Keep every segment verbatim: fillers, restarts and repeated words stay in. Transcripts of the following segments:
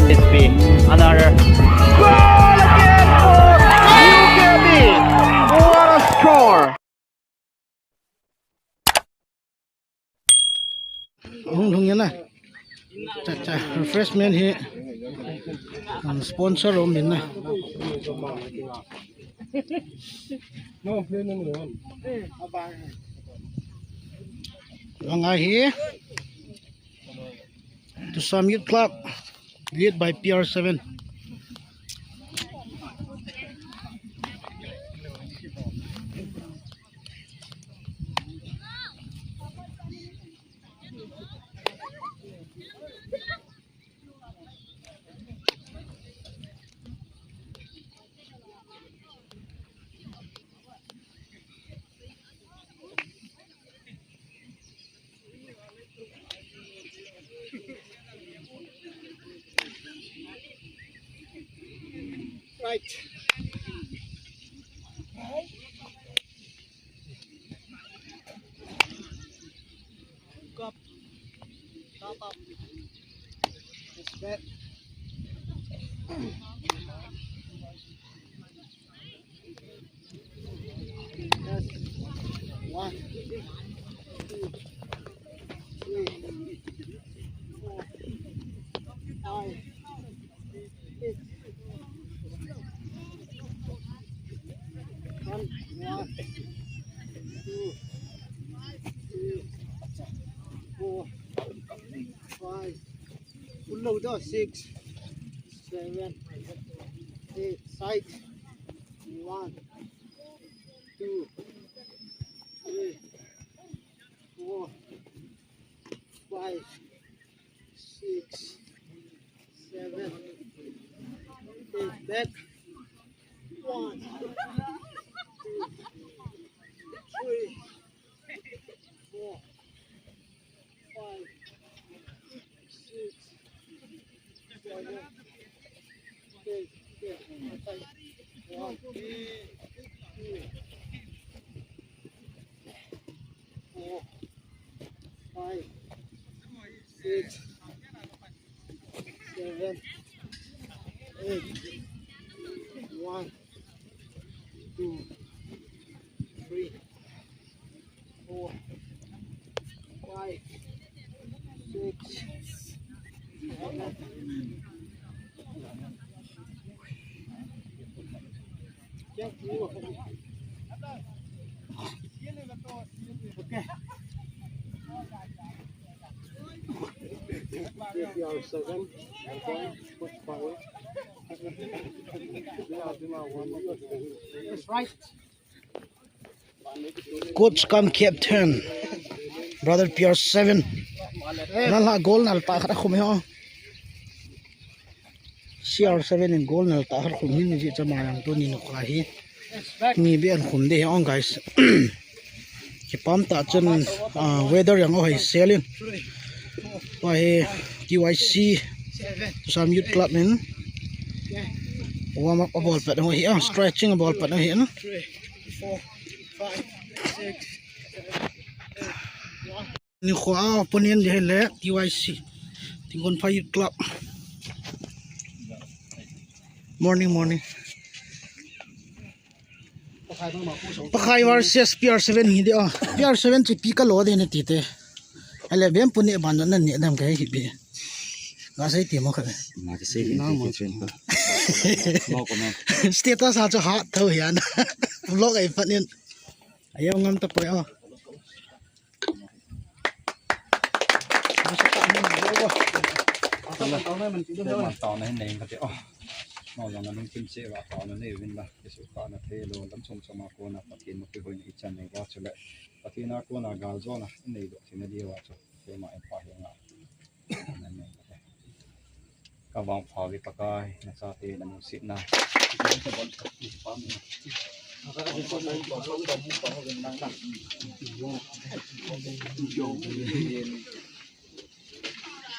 This be another goal again for U K B. What a score! Hung lhung yan na. Cha, cha, refreshment hi, um, sponsor um in na. Lang ahi. Tusam Youth Club, led by P R seven. Right. Cup. Top up. Respect. Yes. One, two, three, four, five, six. One, one, two, three, four, five. Full load, oh, six, seven, eight. Side. One, two, three, four, five, six, seven, eight. Back. One, two, three, four, five, six, seven, eight. One, two, four, five, six, seven, eight. One, two, three, four, five, six, seven. Coach cum captain, brother P R seven. Nalha goal nal ta khat a khum e ho. C R seven in goal nal ta khat khum hin ji chama yang tuni nikho hi. Ni be an khum de hong, guys. Kipam ta chun, ah, weather yang o hai selin. Wa hi T Y C Tusam Youth Club in warm up a bol pat ho hi, ah, stretching a bol pat ho hi na. Nikho a opponent hi le T Y C, Tingkonphai Youth Club. Morning, morning. Pakhai versus P R seven hi de, oh. P R seven chi pi ka lo de ne ti te. Ale bem puni ban na ni dam ka hi bi. Nga sai ti mo ka. Nga sai ti mo ka. Status ha chu ha tho hi an. Vlog ai pat nin. Ayo ngam ta poi, oh. Taona hin nei kati, oh. Nolanga lungthim cheh uva taona nei uvin la, kisukha na thei lou, lam chom chom a kona Pathen mapui hoina ichan nei uva chule, Pathen a kona galjona inei doh theina diuva chu, keima in pa henga. Ka vangpha uve Pakai, na chate na lungsetna.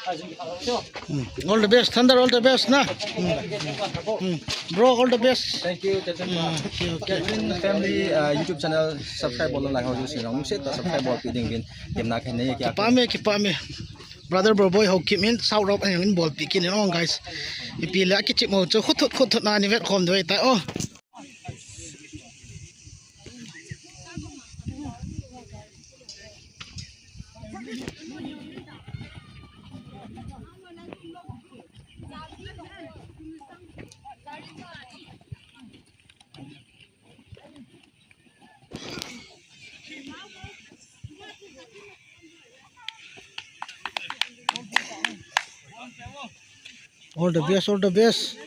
Hmm. All the best, Thunder, all the best, na. Hmm. Hmm. Bro, all the best. Thank you, Captain. Hmm. Okay, okay. Captain family, uh, YouTube channel subscribe bol, like ho, you know, subscribe bol pi ding vin. Kipah me, kipah me. Brother Bro Boy Haokip in shout out in bol pi kit in, guys. Ipi le kichim ho chu khut khut khut na ni vet khom doi tai o. All the best, all the best.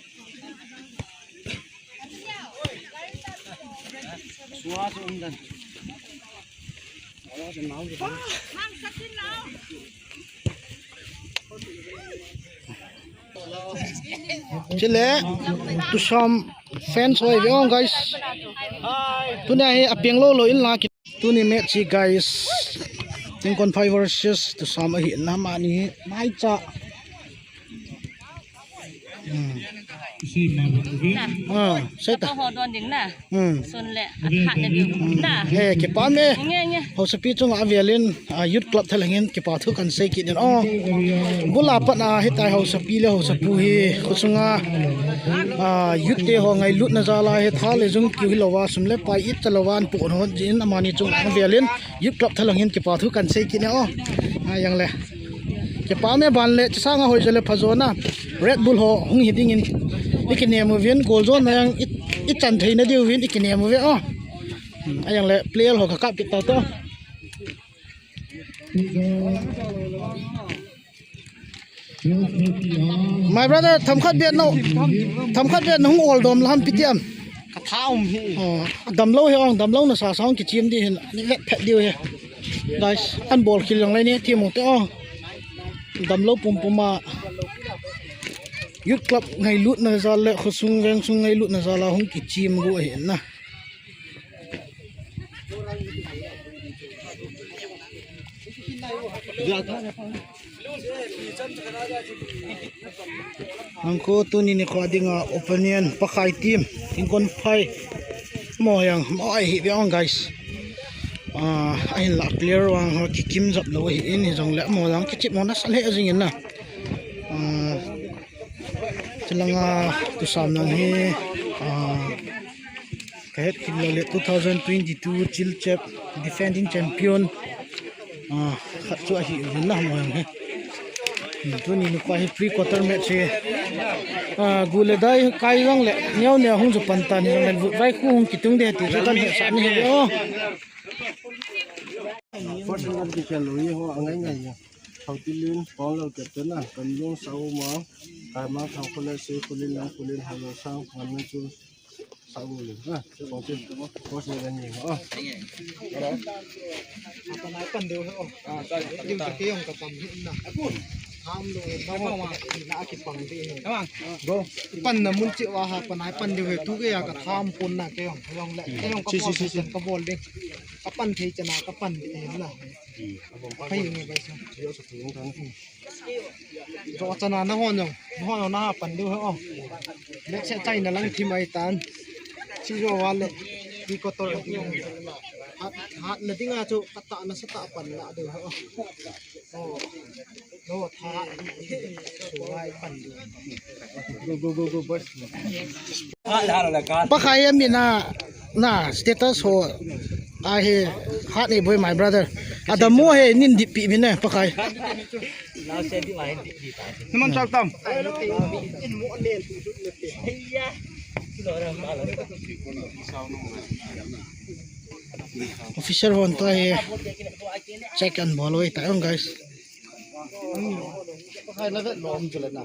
Chule, Tusam fans ho ve ong, guys. Tuni hi apeng lou lou in la ki. Tuni match hi, guys, Tingkonphai versus Tusam ahi na, mani maicha. Hmm. Ah, sei ta. Ka ho don ding na. Hmm. Sun le, a phat na ding. Hmm. Na. Eh, kipah me. Nge, nge. Hausapi chunga avel in, ah, Youth Club thalheng in kipa thu kan sei kit in. Oh. Bula pat a hitia Hausapi le Hausapu hi khosunga, ah, youth te ho ngailutna jal a hi tha le jung kiu hilou va, sum le pai ichalou va an pu hon jin, amani chunga avel in Youth Club thalheng in kipa thu kan sei kit in. Oh. Ah, jong le. Kipah me, ban le, chi sanga hoi jo le pha jo na. Red Bull ho hung hi ding in. I kinem uvin, goal jona jong i, i chan thei na diu vin, i kinem uve o. Hmm, a jong le player ho ka kap kit tau to. My brother, themkhat beh na, themkhat beh na hung ol dom la ham pi tiam. Ka tha um hi. Oh, damlou hi ong, damlou na sa sa ong kichim di hin, ni vet phet diu hi. Guys, an bol khel jong le ni, ti mo te ong. Damlou pum pum a. Youth Club ngailutna jal le, khosung vengsung ngailutna jal a hung kichim gu ahi na. Angko tuni nikho dinga opponent Pakai team, Tingkonphai. Mo jong, mo ahi ve ong, guys. Ah, ahin la player vang ho kikim jap lou ahi in, hi jong le mo jong kichim mo na sa le jing in na. Ah, chulanga Tusam nang hi, ah, ka het kit lou le two thousand twenty-two Chilchep defending champion. Ah, khat chu ahi uvin na mo jong hi. Hmm, tuni nikho hi pre-quarter match hi. Ah, gu le dai kai jong le neo neo hung ju pan tan hi jong le vai khu hung kitung de ti chu kan hetsah ni hi o. First one kikhel lou hi ho angai ngai hi. Thautilin, Paulal captain a, Kanjong Sauma, Kaimang Thangkhule, Seikhulin, Langkhulin, Halosang, Ngamnachun, Saulin. Ah, Paulal, Paulal ni, ah. Apa nai pan deu ho. Ah, deu ke jong ka pam hi na. Tham lou, na ho, na ki pang de. Go. Pan na mun chi wa ha, pa nai pan deu he, tu ke ya ka tham pon na ke jong, jong le. Ke jong ka pon, ka bol de. Ka pan thei chana, ka pan de na. Phai nge bai sa. Jo chana na hon jong, na hon jong na pan diu he o. Let's say China lang thim ai tan. Chi jo wa le, ki ko to. Hat, hat na dinga chu ka ta na sa ta pan na diu he o. O. No tha. Chu wai pan diu. Go, go, go, go, boys. Pakai em ni na, na status ho. Ahi, hat ni boy, my brother. Adam mo he, nin dip pi min ne, Pakai. Naman chak tam. Officer hon to he. Check and bol wai ta, guys. Pakai na vet lom chu le na.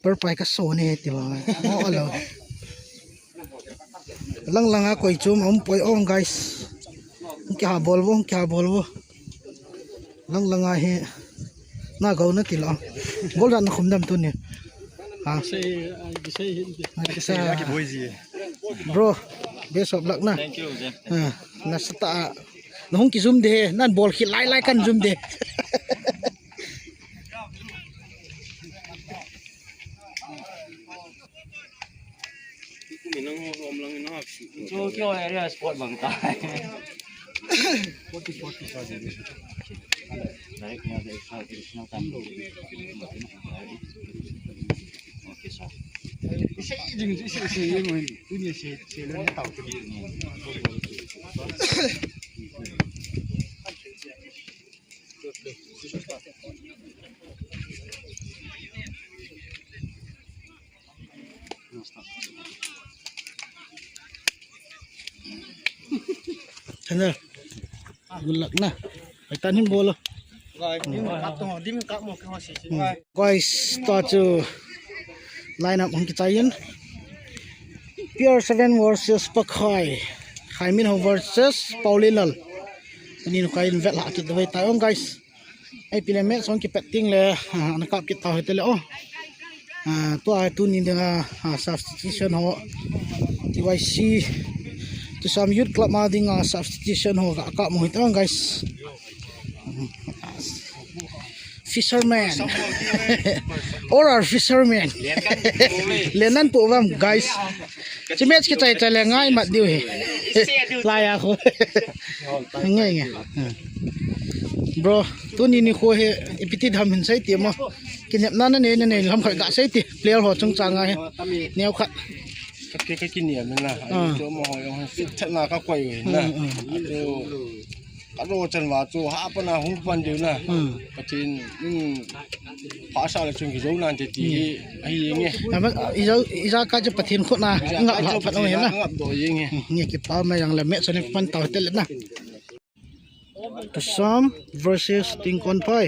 Perpai ka so ne ti ba. Mo alo. Lang lang a koi chum um poi ong, guys. Ki ha bol bo, ki ha bol bo. Lang lang a he. Na go na ti lo. Gol dan na khum dam tu ni. Ha. Sei, ah, sei hin. Sei, ah, ki boi ji. Bro, best of luck na. Thank you, Jeff. Ha, na sa ta. Nahung kijum de, nan bol khel lai lai kan jum de. Chu kio area sport bang ta. Direct na the extra additional time. Okay, sir. Ise jing, ise, ise jing mo hin. Tuni ise, ise lo ni tao tu. Channel. Good luck na. Ai tan hin bolo. Guys, ta chu line up hung kichai in. P R seven versus Pakhai. Khaiminho versus Paulilal. Ani nu kai in vet la kit dei tai ong, guys. Ei, pile match hung kipat ting le, ah, ana kap kit tau hite le, oh. Ah, tua tuni dinga, ah, substitution ho. T Y C. Tusam Youth Club ma dinga substitution ho ka kap mo hite ong, guys. Fisherman. Or are fisherman. Lenan po bam, guys. Chi match kichai chai le ngai mat diu hi. Lai a khu. Ngai ngai. Bro, tuni nikho hi ipi ti dam hin sei ti mo. Kinepna nanei nanei lam khat ga sei ti. Player ho chungchang a hi. Neo khat. Ka ke ka kiniam na. Ah. Ai chu mo ho jong fit that na ka koi na. Mm, mm. Ai chu ka ro chan va chu ha pa na hung pan diu na. Mm. Pathen, um, phasa le chung kijo nan te ti hi, ahi nge. Ama, ija, ija ka chu Pathen khut na, ija ngap ka la chu phat Pathen na, na. Ngap do nge. Hmm, nge kipa ma jang le match ni pan tau te le na. Tusam versus Tingkonphai.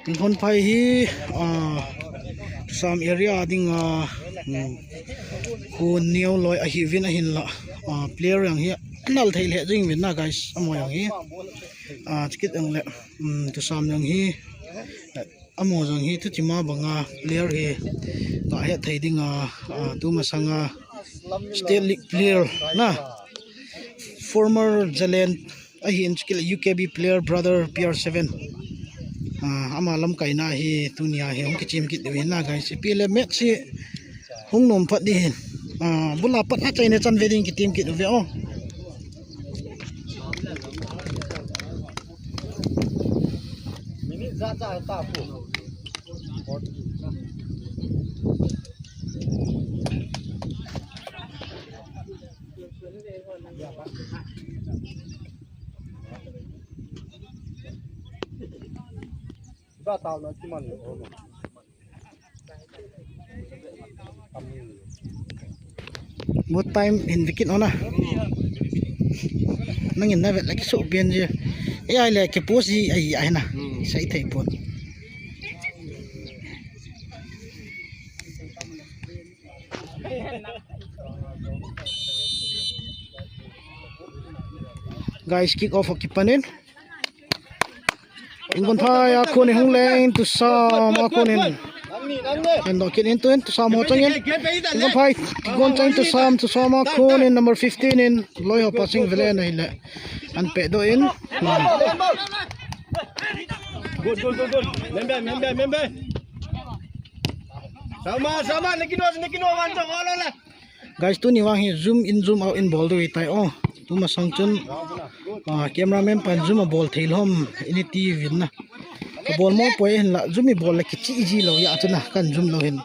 Tingkonphai hi, ah, Tusam area ding, ah, hmm, khu neo loi ahi vin ahin la, ah, player jang hi nal thei le jing vin na, guys, amo jang hi. Ah, chikit jang le, um, Tusam jang hi, eh, amo jang hi, tutima banga player hi, ka het thei dinga, ah, tumasanga State League player na, former Zalen ahi in, chikit le U K B player, brother P R seven. Ah, ama lamkaina hi, tunia hi, hung kichim kit diu hin na, guys. Ipi le match hi, hung nom phat di hin. Ah, bula pat a chaina chan ve ding kitim kit uve o. Minute ja ja ta pu. Ba tao na kiman ni o no. Both time hin wicket ona. Nangin na vet la kiso bian je. E ai le ke post ji ai ai na. Hmm. Sai thei pon. Guys, kick off kipanin. Tingkonphai a konin hung leng, Tusam a konin. Endo kit in tuin, Tusam ho changin. Tingkonphai, kigon chang Tusam, Tusam a konin number fifteen in. Loi ho passing vele na hile. An pe do in. Good, good, good, good. Membe, membe, membe. Sama, sama, nekino, nekino, man sa, wala la. Guys, tuni vang hi zoom in, zoom out in bol diu ahitai o. Tumasang chun, ah, cameraman pan zoom abol thei lou ham, ini ti vin na. Ka bol mo poi hin la, zoom i bol le kichi ji lou ahi chun na, kan zoom lou hin.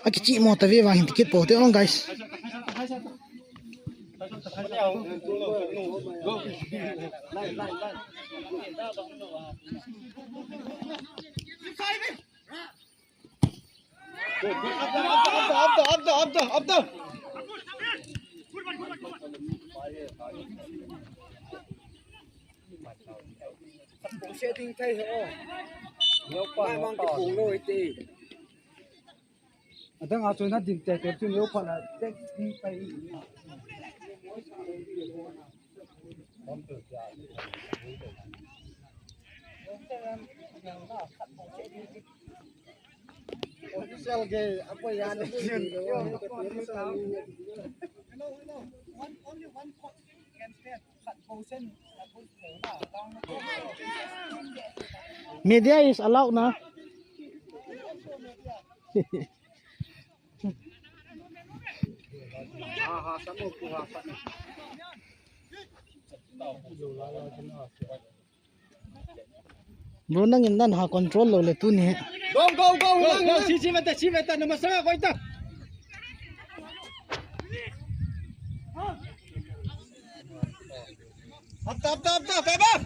A kichi mo ta ve vang hin tikit po te ong, guys. Up, up, up, up, up, up, up. Setting thei ho. Neo pa, neo pa. Mang ki pung lo iti. Adang a chun a ding te te chun neo pa la te ding pai. Official ke, apa ya? Hello, hello. One, only one coach. Media is allowed na. Bro, nangin nana control lou le tuni. Go, go, go, go, go. Si, si, mata, si, mata, na masanga ko ita. Up, up, up, up, up, up.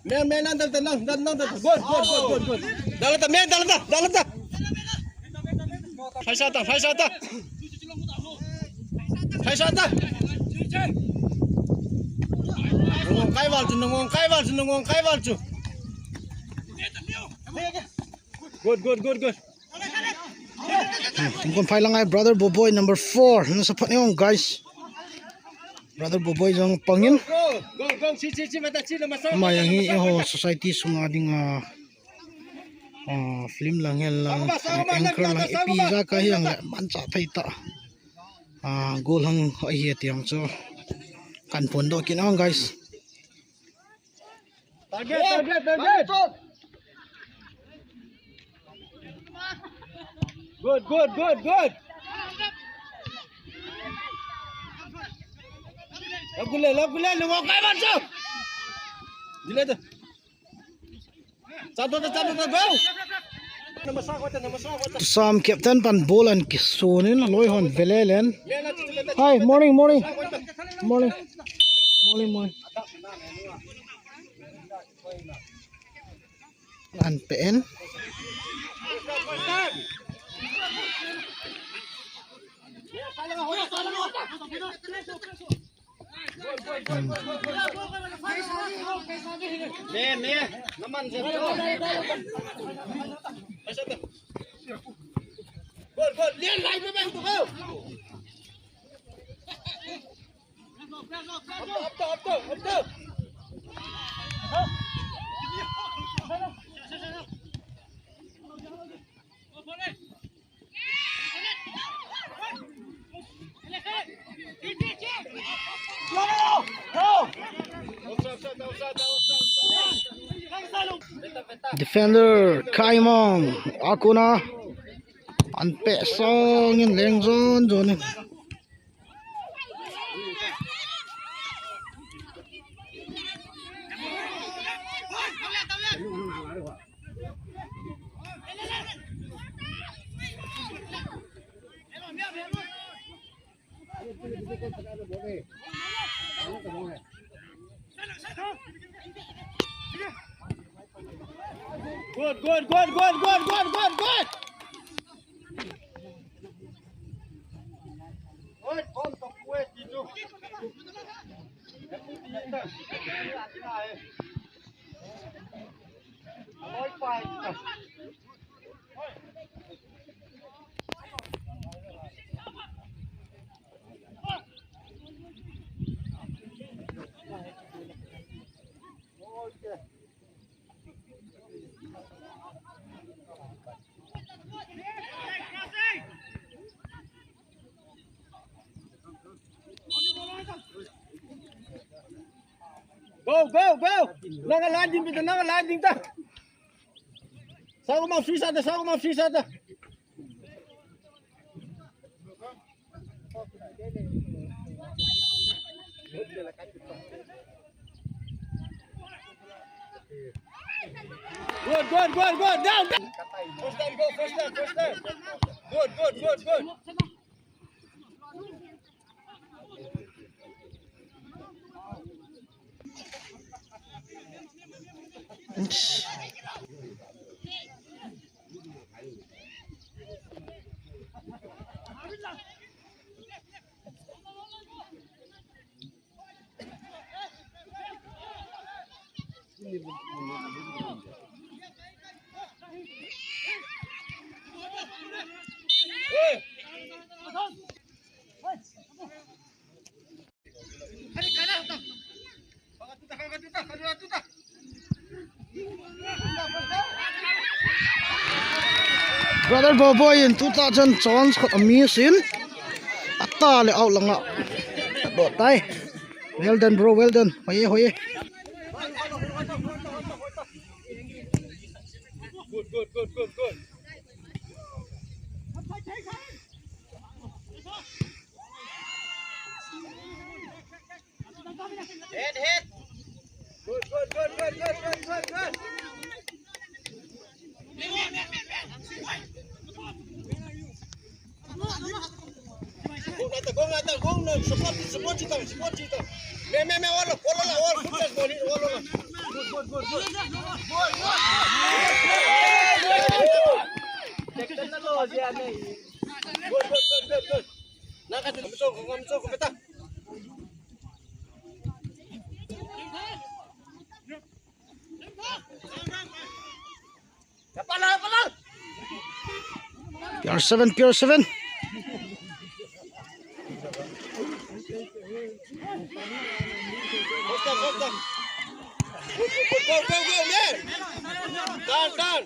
Men, men, nang, nang, nang, nang, nang, nang. Good, good, good, good, good. Dalata, men, dalata, dalata. Phaisa ta, phaisa ta. Phaisa ta. Nangong kai val chu, nangong kai val chu, nangong kai val chu. Good, good, good, good. Hmm, kon phai lang ai, brother Boboi number four. Nasa phat ni ong, guys. Brother Boboi jong pangin. Go, go, go, si, si, si, mata, si, na masanga. Ama jong hi, eh, ho, society sunga dinga, ah, film lang, hel lang, anchor lang, ipi ja ka hi ang le, mancha thei ta. Ah, goal hang ho hi ati ang chu. Kan phondoh kit ang, guys. Target, target, target. Good, good, good, good. Lap gule, lap gule, lu mo kai man so. Dile to. Satu to, satu to, go. Sam captain pan ball an kisun in loi hon velelen. Hi, morning, morning. Morning. Morning, morning. An pen. Me, me, naman sa. Gol, gol, lian lai na bang tu ko. Defender Kaimong, akuna an pe song in leng jon jon in. Good, good, good, good, good, good, good, good. Oi, bom to kuwe titu. Oi, pai. Go, go, go! Nanga landing, pita, nanga landing ta. Sago ma free sata, sago ma free sata. Good, good, good, good. Down, down. First time, go, first time, first time. Good, good, good, good. Brother Boboi in tuta chun chance khat a miss in. A Ta le out langa. Dot tai. Well done, bro. Well done. Hoye, hoye. Good, good, good, good, good. Head, head. Good, good, good. Go, Nathan, go, Nathan, go, no, support, support it, support it. Me, me, me, all, all, all, all, football, all, all. Good, good, good, good. Good, good, good. Good, good, good, good, good. Nakati, ngamso, ngamso, kumita. P R seven, P R seven. Go, go, go, go, man. Down, down.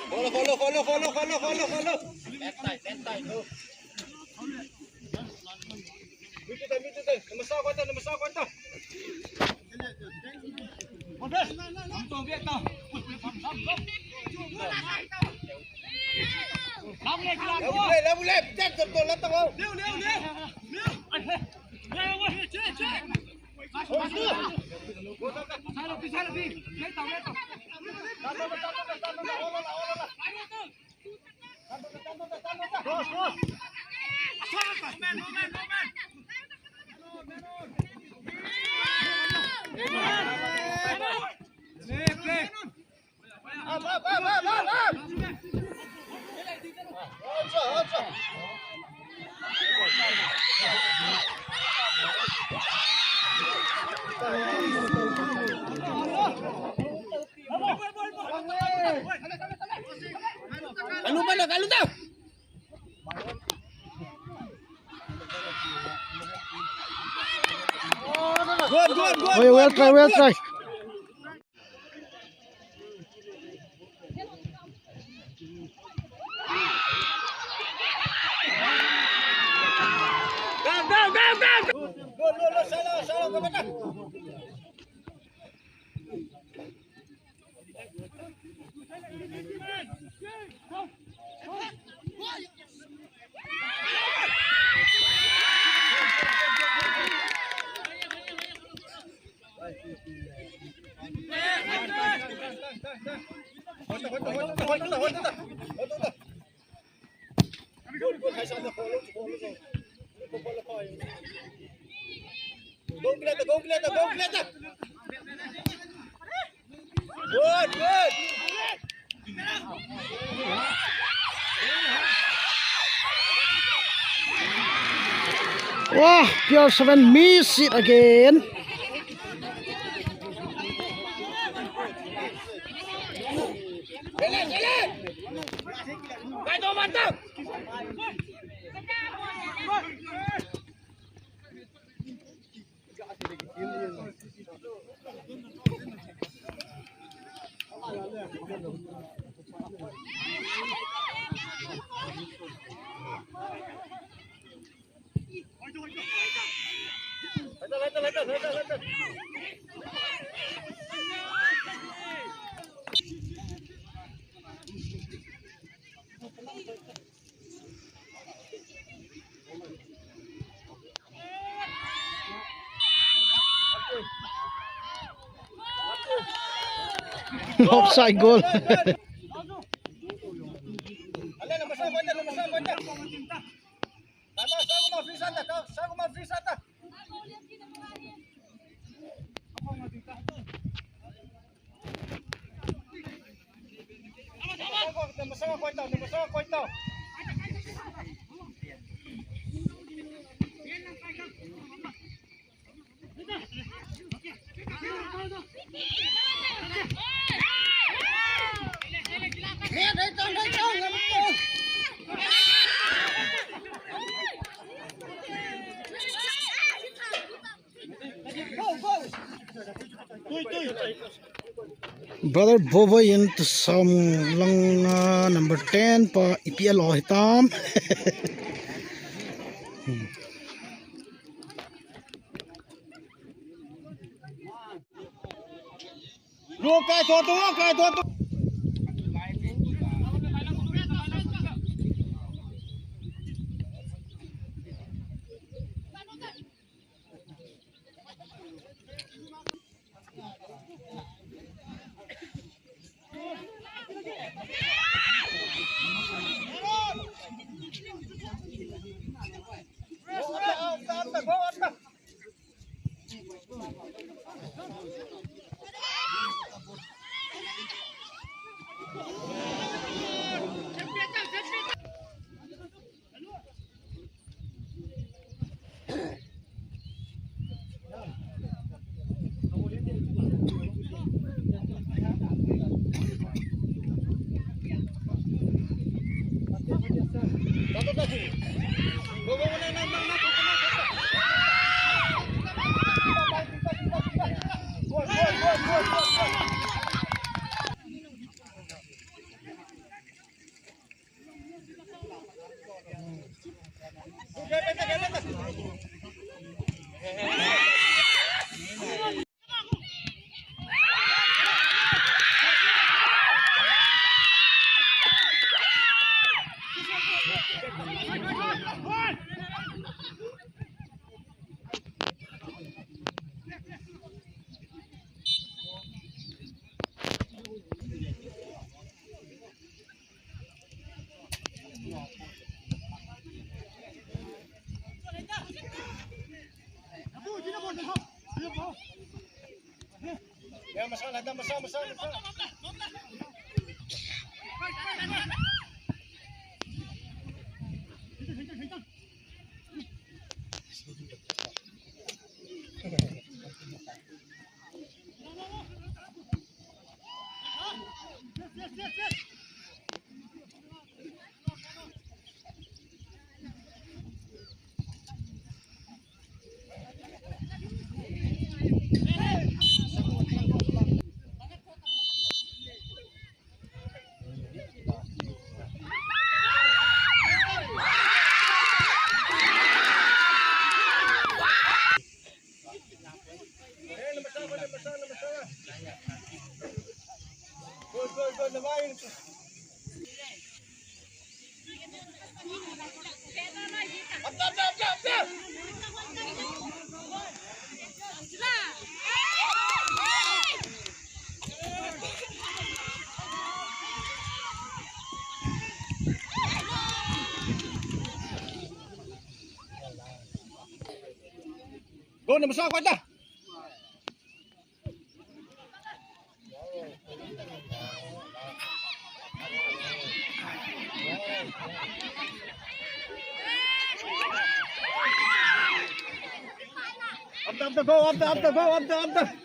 Follow, follow, follow, follow, follow, follow. Back side, back side, go. Kalu balik, kalu tau. Good, good, good. Oi, well try, well try. Down, down, down, down. Good, good, good. Salah, salah, go back. Go, Pilata, go, Pilata, go, Pilata. Good, good. Wah, P R seven miss it again. Offside goal. Brother Bova in to some lang, uh, number ten pa ipi alo hitam. Lo kai to to, kai to to. Go, number seven, kota. Up the, up the, go, up the, up the, go, up the, up the.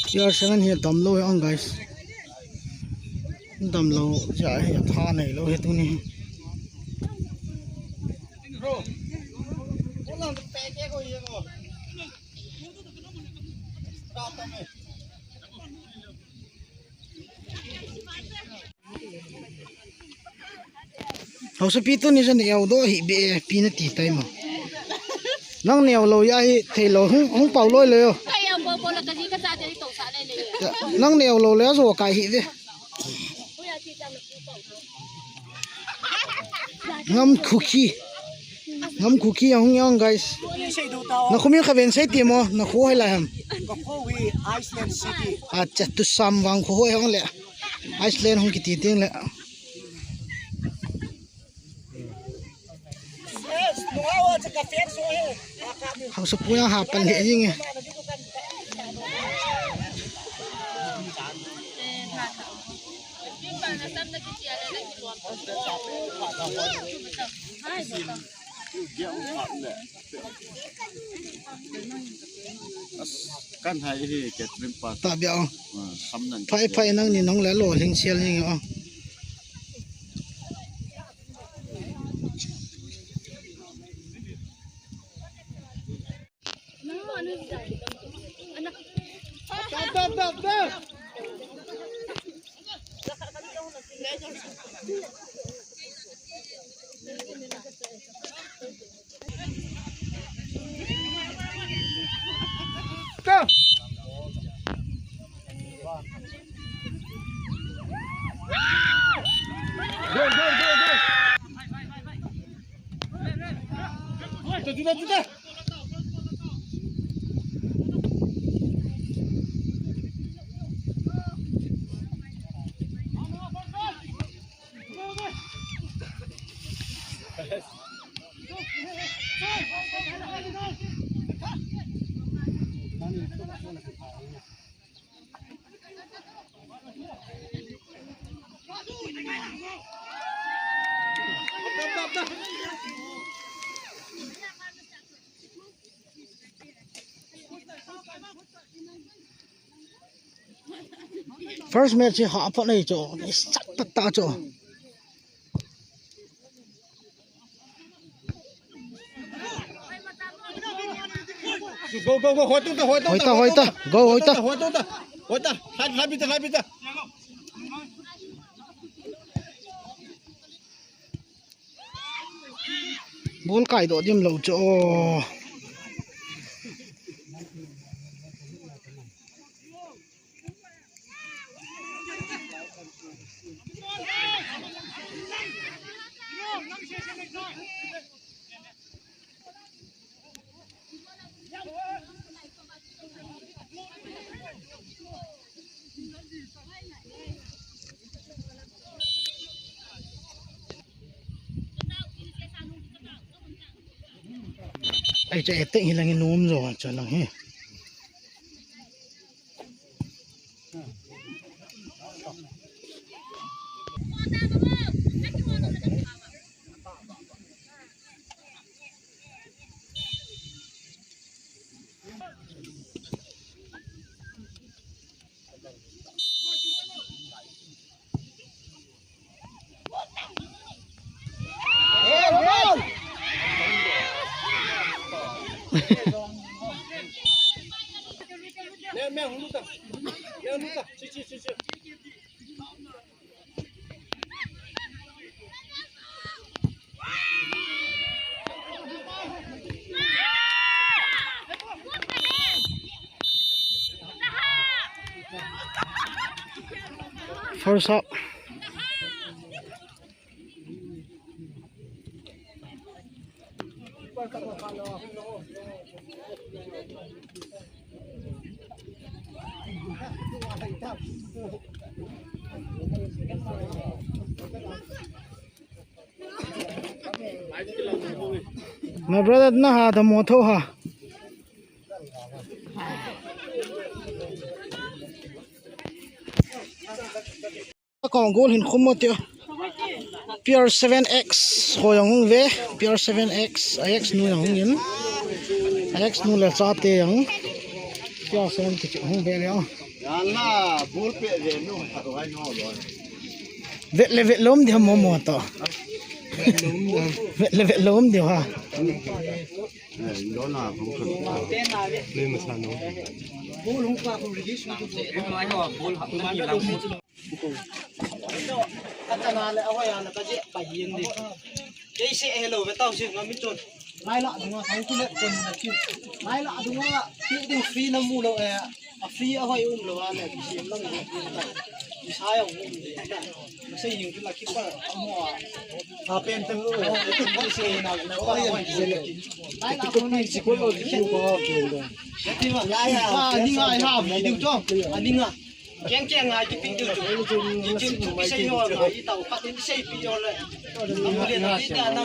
Chair seven hi damlou hi ang, guys. Damlou, chair hi tha neilou hi tuni. Hausa pi tuni sa neo do hi be pi nati tai mo. Nang neo lou ya hi thei lou hung hung pau loi loi o. Nang neo lou le zo kai hi ve. Ngam khuki. Ngam khuki yang yang guys. Na khumi kha ven sei ti mo na khu hai la ham. Ka khu hi Iceland City. Acha tu sam wang khu hai hong le. Iceland hong kiti ting le. Hausa pu yang ha pan le jing e. Kan hai hi catering pa. Ta bia o. Phai phai nang ni nong le lo hling sial ni o. Go! Go, go, go, go! Tuta, tuta, tuta! First match hi ha pha nei chu, ni sat ta ta chu. Go, go, go, hoi ta, hoi ta, hoi ta, hoi ta, hoi ta. Hoi ta, hoi ta, hoi ta. Hai, hai, bita, hai, bita. Ball kai doh dim lou chu. Ai cha, etek hi lang hi nom jo, cha lang hi. First up. My brother, na ha da mo tho ha. Kong goal hin khum mo tio. P R seven X ho jong hung ve. P R seven X, I X nu jong hung in. I X nu le chate jong. P R seven kichu hung ve le. Yan la, ball pe ve nu, ha, roi no, roi. Vet le vet lom dia mo mo to. Vet le vet lom dia ha. Eh, lo na, hung khun. Le ma sa no. Ball hung pa, hung release. Ball hung pa. Ka chana le, a hoi a na ka je, pa yin di. Kei se hello ve tau se ngam chun. Lai la dunga thang ku le kon na ki. Lai la dunga ti ding free na mu lo eh. A free a hoi um lo a le ki sem lang ni. Ki sa ya um ni. Ka se yu la ki pa a mo a. A pen tang lo. Ko se na na pa hoi ki se le ki. Lai la ko ni se ko lo ki ko ha ki lo. Ya ti ma. Ya ya. Ni ngai ha mi ding to. A ni nga. Keng keng ngai kipe diu chu. Kichin chu kisei ho ngai i tau khat in seipi ho le. Amu le na ti ta na.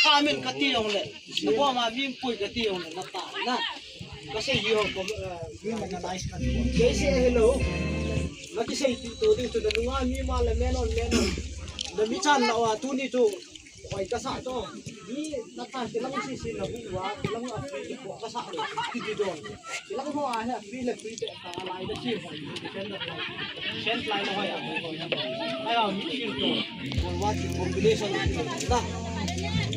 Kha min kati ho le. Bo ma min pui kati ho le na ta na. Ka sei hi ho ko. Kei se hello. Na kisei ti to diu chu na nunga mi ma le menon menon. Na mi chan na wa tu ni chu. Hoi ka sa to. Ni na ta kilang sisi na hu wa, kilang a free ko ka sa le. Ti di don. Kilang ho a he free le free te ka lai da ki hoi. Ken da lai. Ken lai na hoi a. Ai a mi ki to. Ko wa ki population na.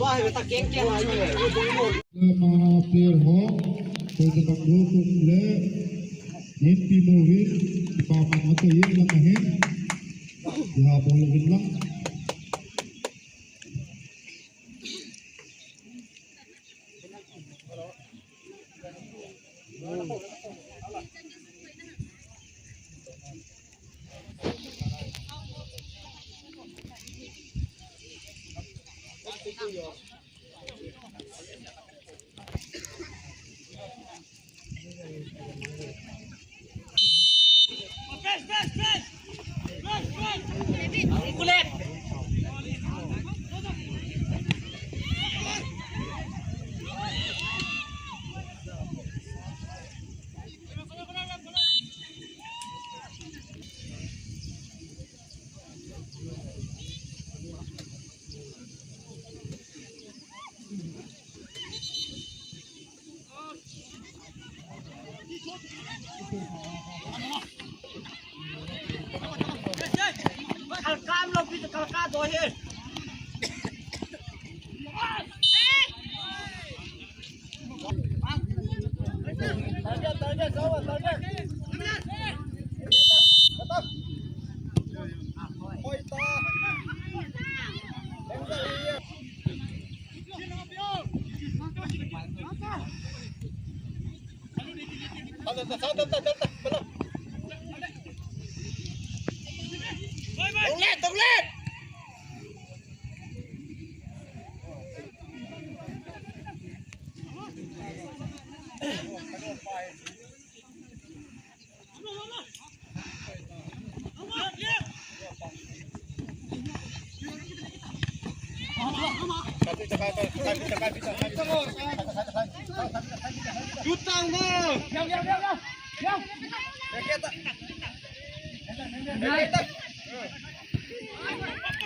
Wa he ta keng keng lai ni. Ko dong mo. Lama per ho. Ko ka bang ro ko le. Yen pi mo win. Pa pa ma to yen lama he. Ya bo yen lang.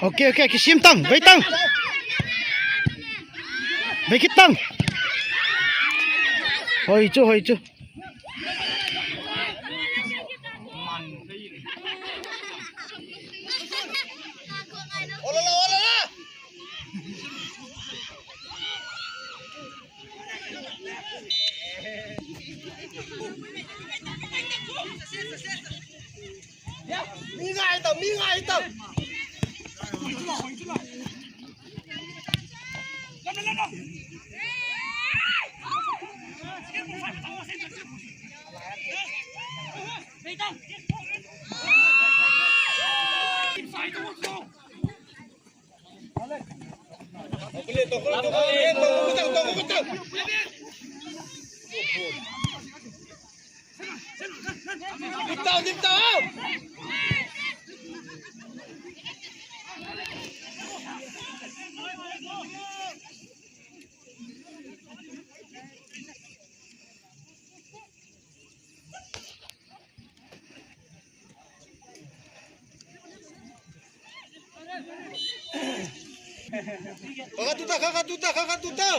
Okay, okay, kisim tang, bei tang. Bei kit tang. Hoi chu, hoi chu. Mi ngai tau, mi ngai tau. Kakatuta, kakatuta, kakatuta.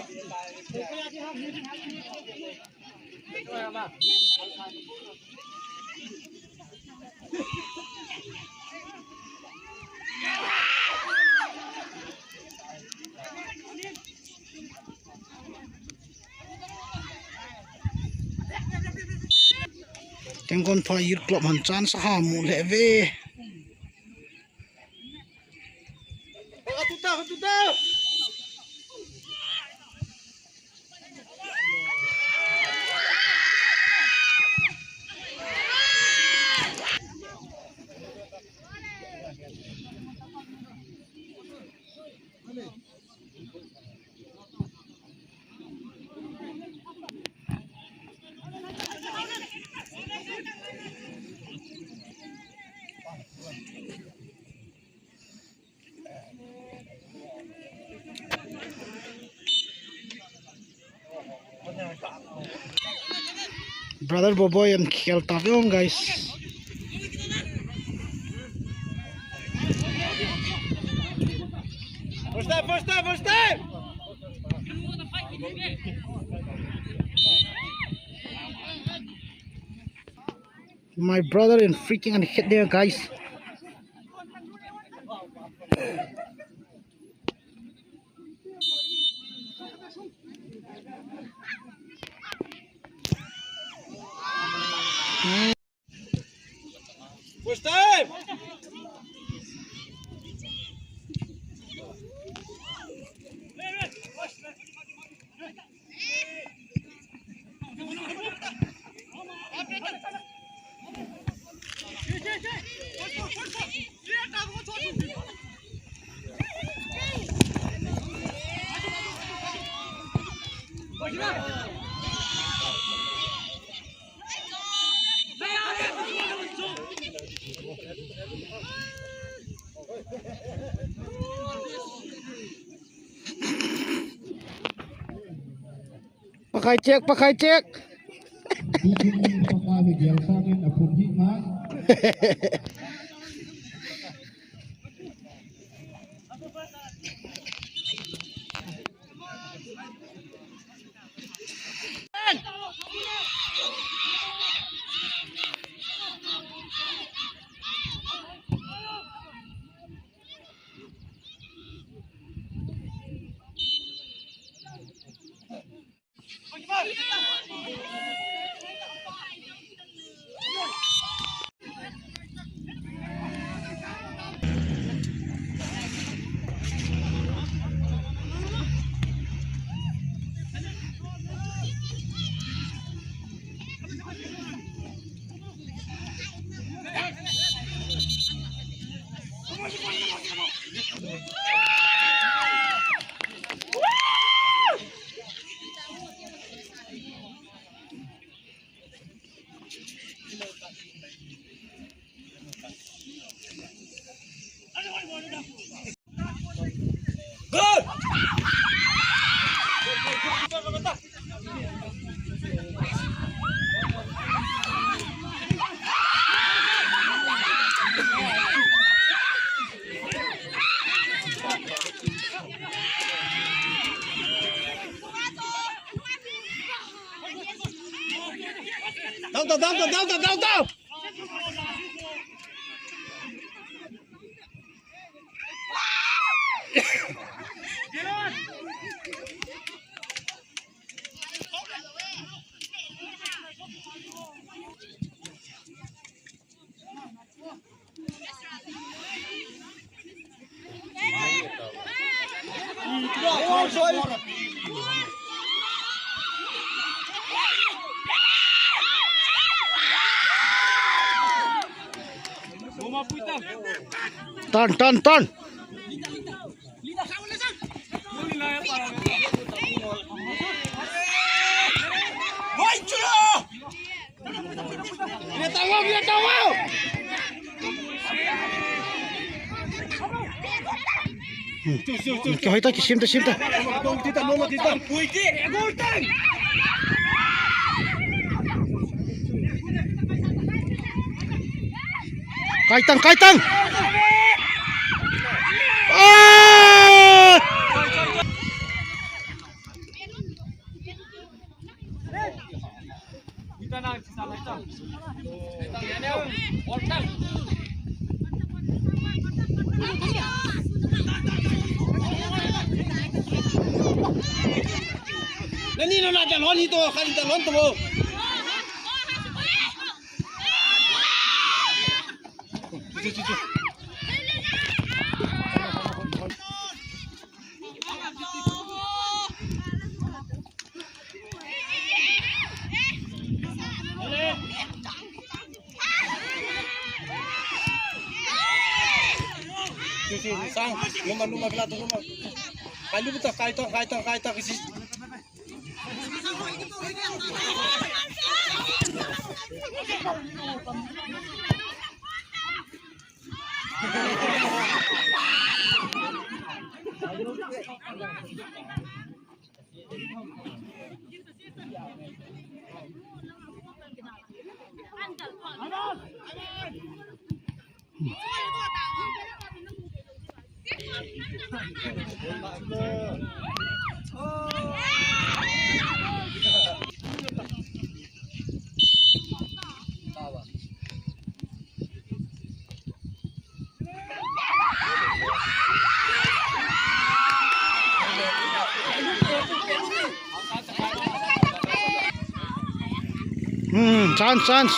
Tengkon pha Youth Club han chance aha mu lheh ve. Kakatuta, kakatuta. Brother Boboy and Khel Tavion, guys. First time, first time, first time. My brother in freaking and hit there, guys. First time. Pakai cek, pakai cek. Down, down, down, down, down, down, down. Tan, tan, tan. Kihoi ta, kisim ta, sim ta. Kaitang, kaitang. Ah! Nani lo na jalon hi to, khali jalon to. Sang, luma, luma, kila tu luma. Kalu buta, kaitang, kaitang, kaitang, kisi. Hmm, chance, chance.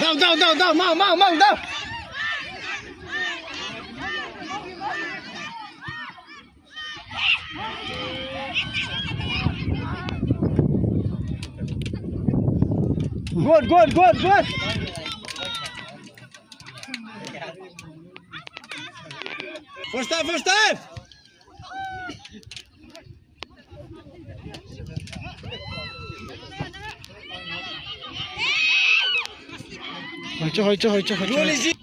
Down, down, down, down, mount, mount, mount, down. Good, good, good, good. First time, first time. Hoi cho, hoi cho, hoi cho, hoi cho.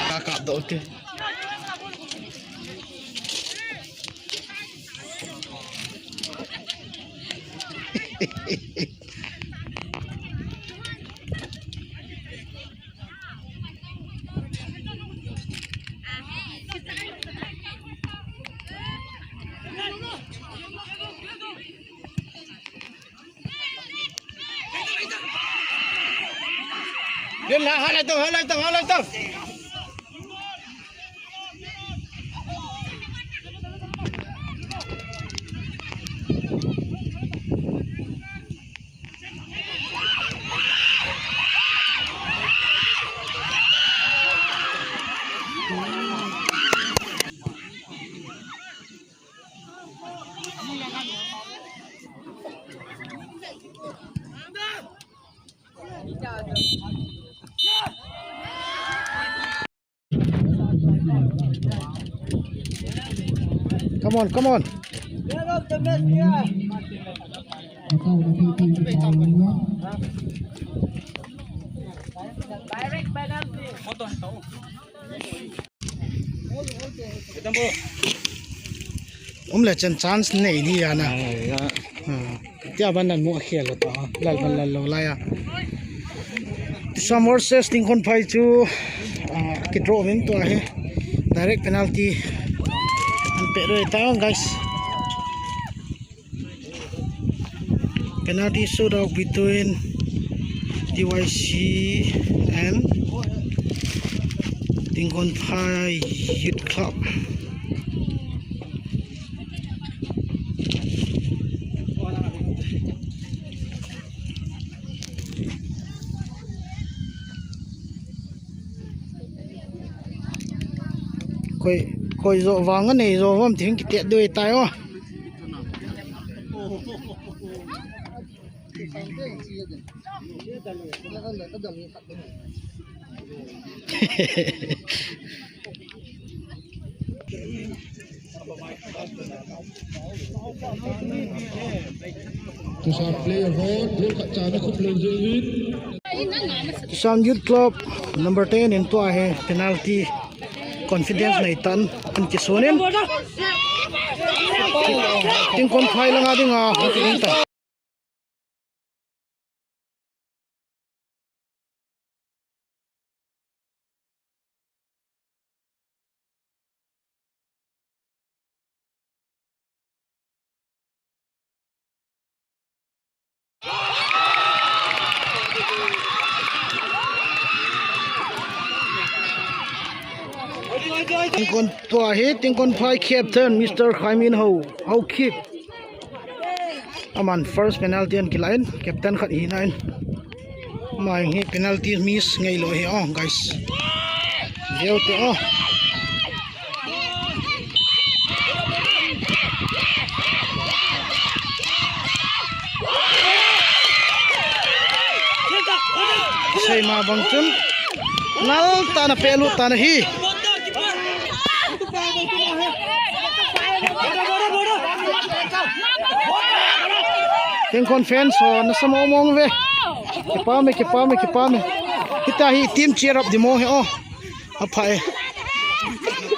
Kakap doh te. Yun, ha-, halai tong, halai tong, halai tong. Come on, come on. Direct penalty. Um le chen chance nei di ya na. Ai, ya. Hmm. Tia ban nan mu a khel lo ta. Lal ban lal lo la ya. Tisam versus Tingkhonphai chu, ah, ki draw min tua he. Direct penalty. An pe roi ta, guys. Penalty shootout between T Y C and Tingkhonphai Youth Club. Koi, koi jo vang a nei jo vam ti hing kitet doi tai o. Tusam player ho, goal khat chana khup lou jeh in. Tusam Youth Club number ten in tua he penalty confidence nei tan an kisunin. Tingkhonphai langa dinga hung kiding ta. Tingkhon tua hi, Tingkhonphai captain, Mister Khaiminho, Haokip. Aman first penalty an kilain, captain khat hina in. Mai hi penalty miss ngei lou hi o, guys. Veu te o. Seima bang chun. Nal tana pelu tana hi. Tingkhon fans ho nasa mong mong ve. Kipah e, kipah e, kipah e. Hita hi team cheer up ding mo he o. Apha e.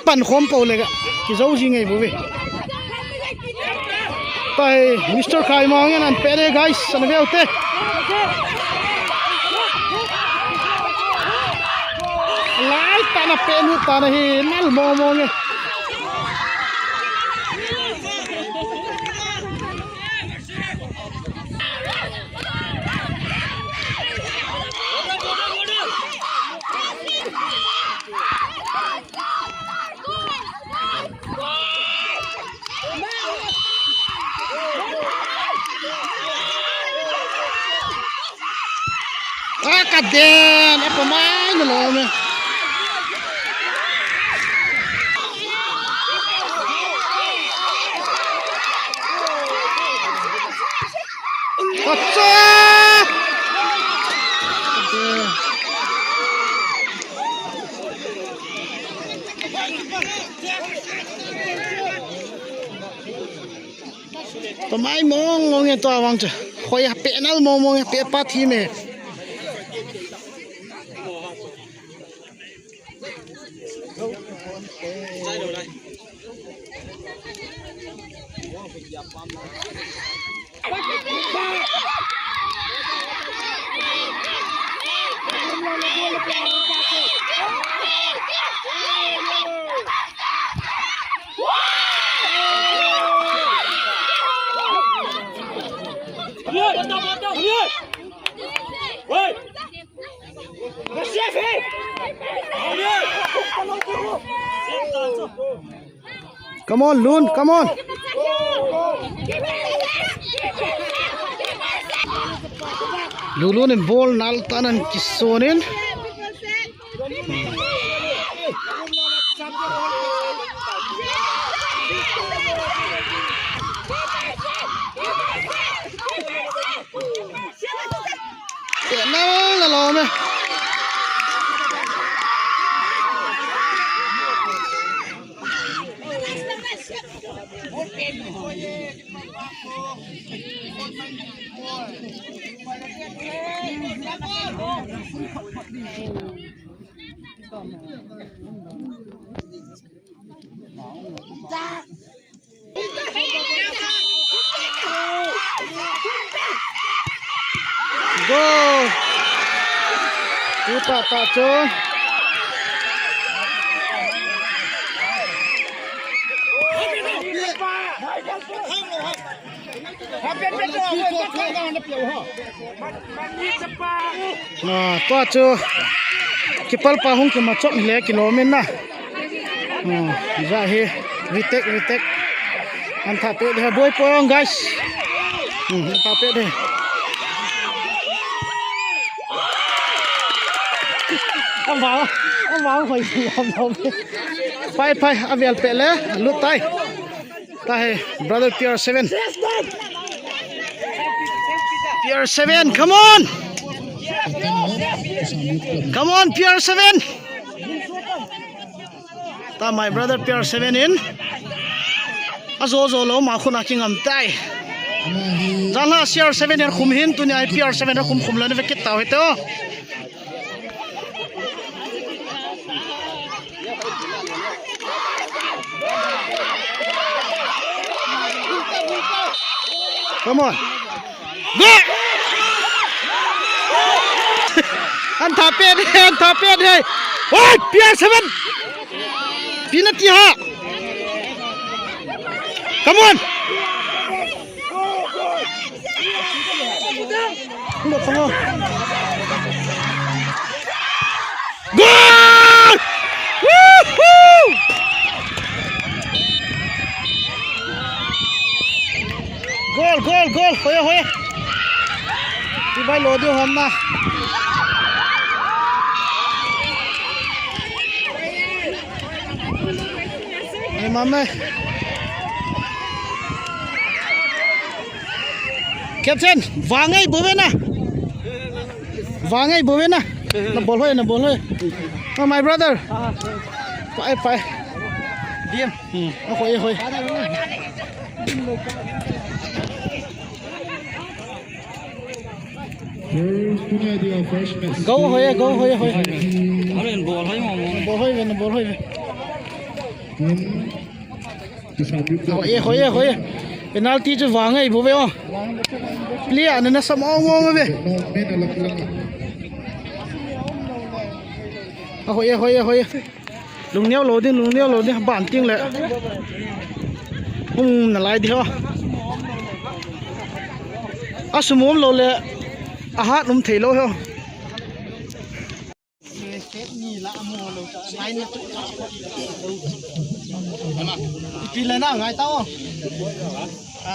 Pan khom pou le ga. Kijou ji ngai bou ve. Tahi, Mister Khai Mong in an pe de, guys. An veu te. Lai ta na pe nu ta na hi nal mo mo nge. A ka den, a pa mai na lo me. Acha! Tua mai mong mong e tua vang chu. Hoi a pe nal mong mong e, pe pa thi me. Come on, Lun, come on. Lulun in ball nal tan an kisonin. Penal na lo me. Goal. Tuta ta chu. Ah, tua chu kipal pa hung kima chop le kilom in na. Hmm, ja hi, retake, retake. An tha pe de, boi po ong, guys. Hmm, an tha pe de. Ang ba, ang ba, hoi, ang ba. Pai, pai, avel pe le, lut tai. Tahi, brother P R seven. P R seven, come on! Come on, P R seven! Ta my brother P R seven in. Ajo jo lo ma khuna kingam tai. Jala C R seven in khum hin tuni ai P R seven in khum khum lan ve kit tau hite o. Come on. Go! An tha pe de, an tha pe de. Oi, P R seven. Penalty ha. Come on. Goal! Woohoo! Goal, goal, goal! Hoye, hoye! Ibai lo diu ham na. Ei, mame. Captain, vangai bove na. Vangai bove na. Na bol hoi, na bol hoi. Oh, my brother. Pai, pai. Diam. Hmm. Oh, hoi, hoi. Ada, ada. Pai, Go hoi, go hoi, hoi. Alen bol hoi mo mo. Bol hoi ve, bol hoi ve. Hoi, hoi, hoi. Penalty chu vang ei bu ve o. Player na na sam ong ong ve. Hoi, hoi, hoi. Lungneo lou ding, lungneo lou ding, ban ting le. Um, na lai di ho. A sum um lou le. A hat um thei lou ho. Ni la mo lou ta. Ngai na tu. Pi le na ngai ta o. A,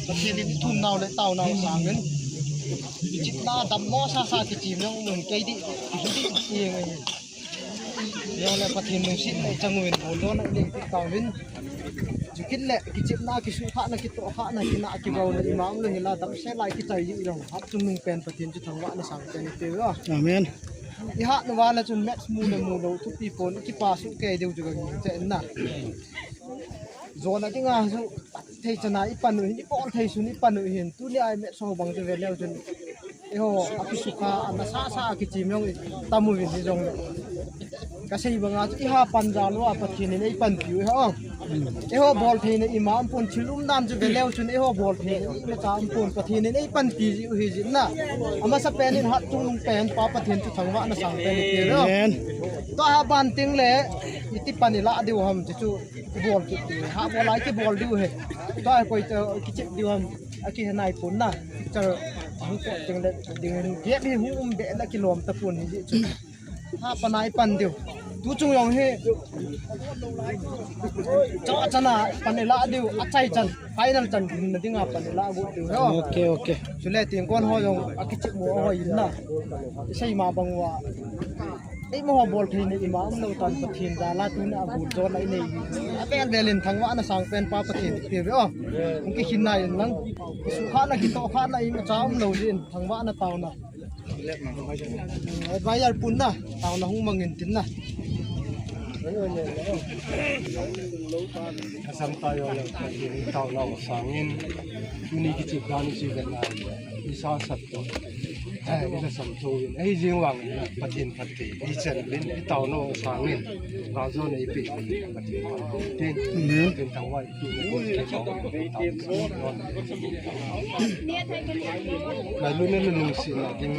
Pathen in thum nau le tau nau sangin. Chit na dam mo sa sa ki chim nong mun kei di. Ki di. Jong le Pathen lungset le chang uvin bol don le ti tauvin. Chukit le kichepna, kisuhkhahna, kitohkhahna, kina kibol le ima um le hila dam se lai kichai ji jong. Hat chung nung pen Pathen chu thangvahna sang pen i pe u. Amen. I hat nu va le chun match mu le mu lou thupi pon kipa su ke deu chu ga che na. Jona dinga chu thei chana i pan u hin, i bol thei sun i pan u hin, tuni a i match ho bang chu ve leu chun. Eiho, a kisukha, a nasa sa a kichim jong i tam uvin hi jong le. Ka sei banga chu i ha pan ja lou a Pathen in ei panpi u hi o. Eiho bol theina ima um pon thil um dan chu ve leu chun eiho bol theina ima cha um pon Pathen in ei panpi ji u hi jin na. Amasa pen in hat chung nung pen pa Pathen chu thangvahna sang pen i pe u. Amen. Tua ha ban ting le, iti pan i la diu ham ti chu. Kibol kit diu, ha bol lai kibol diu he. Tua koi ta kichep diu ham, a kihe nai pon na. Picture hung pe ting le ding hin, gap hi hung um be na kilom ta pon hi chu. Ha pan ai pan diu. Tu chung jong hi. Cho chana pan i la diu, a chai chan, final chan na dinga pan i la gu diu he. Okay, okay. Chule ting kon ho jong a kichep mo ho in na. Sei ma bang wa. Eima ho bol theina ima um lou tan Pathen jal a tuna a gul jona i nei. A vel vel in thangvahna sang pen pa Pathen i pe ve o. Hung kikhin na in lang. Kisuhkhahna, kitohkhahna ima cha um lou jin thangvahna taona. Advisor pun na, taona hung mangin tin na. Asam tayo lang, taona sangin. Tuni kichep dan i chi ve na. I sa sat to. Ai, i la sam tho in. Ei jing vang in, Pathen phatthei. I chen in, i taona sangin. Ga jo nei pi. Pathen. Amen. Pathen thangvah i pi. Ngai lu ne lu lungsetna ding.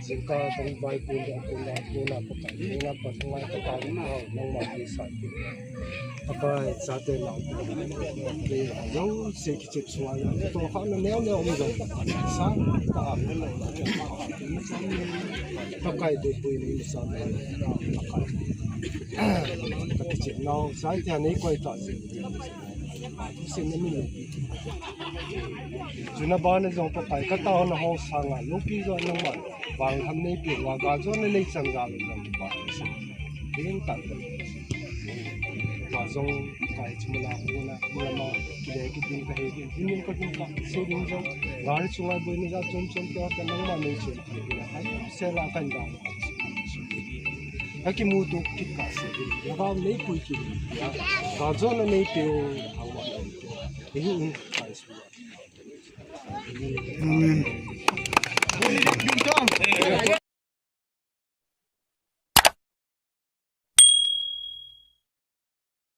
Jingkah kong vai pun le pun le pun le Pakai, pun le Pakai, Pakai, nangma kisa. Pakai, chate nau. Jong se kichep suai. Tohkhahna neo neo um jong. Sa, ta am. Pakai tu pui ni sa. Pakai. Ka kichep nau, sa tia nei koi ta. Sin na min. Chuna bana jong Pakai ka taona ho sanga, loupi jo nangma. Vang ham nei pi, wa ga jo na nei chan ga lo jong pa. Ding ta. Ka jong kai chuma la hu na, mula ma, kile ki ding ka he ding, ding ding ka ding ka, se ding jong. Gari chunga boi ni ja chom chom ka, ka nangma nei chen. Ai, se la kan da. Ka kimuto kit ka se ding. Ya ba nei pui ki. Ka jo na nei pe o, ha wa. Ei un kai su. Amen.